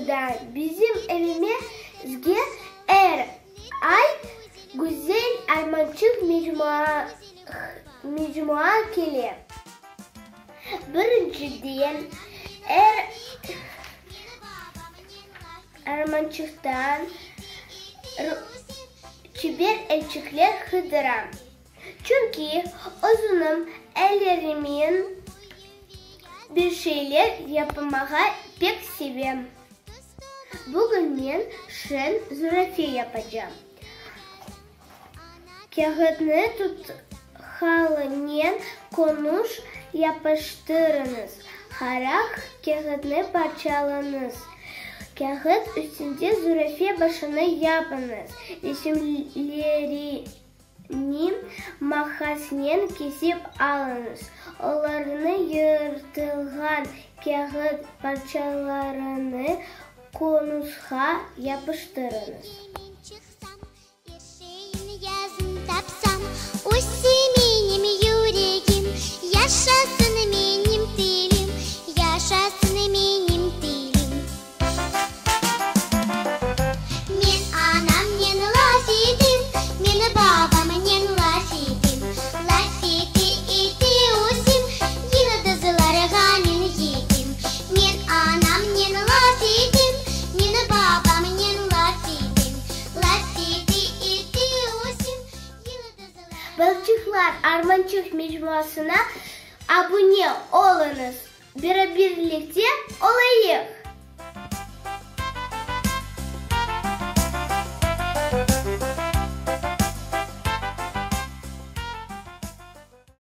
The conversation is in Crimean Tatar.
Birinciden, bizim evimizge er ay güzel Armançıq mecmua kele. Birinciden, er Armançıqtan çiber elçikler qıdıram. Çünki özüniñ ellerimnen bir şeyler yapmağa pek sevem. Bugün men şeñ zürafe yapacam. Kâğıtnı tutqalnen konuş yapıştırıñız. Qara kâğıtnı parçalañız. Kâğıt üstünde zürafe başını yapıñız. Resimleri. Ni maqasnen kesip alıñız. Olarnı yırtılğan kâğıt parçalarını konusqa yapıştırıñız. Men anamnen laf etem, Men babamnen laf etem, Laf ete, ete ösem, Yıldızlarğa men yetem. Men anamnen laf etem, Men babamnen laf etem, Laf ete, ete ösem, Yıldızlarğa. Balçıqlar Armançıq mecmuasına abune oluñız, beraberlikte olayıq!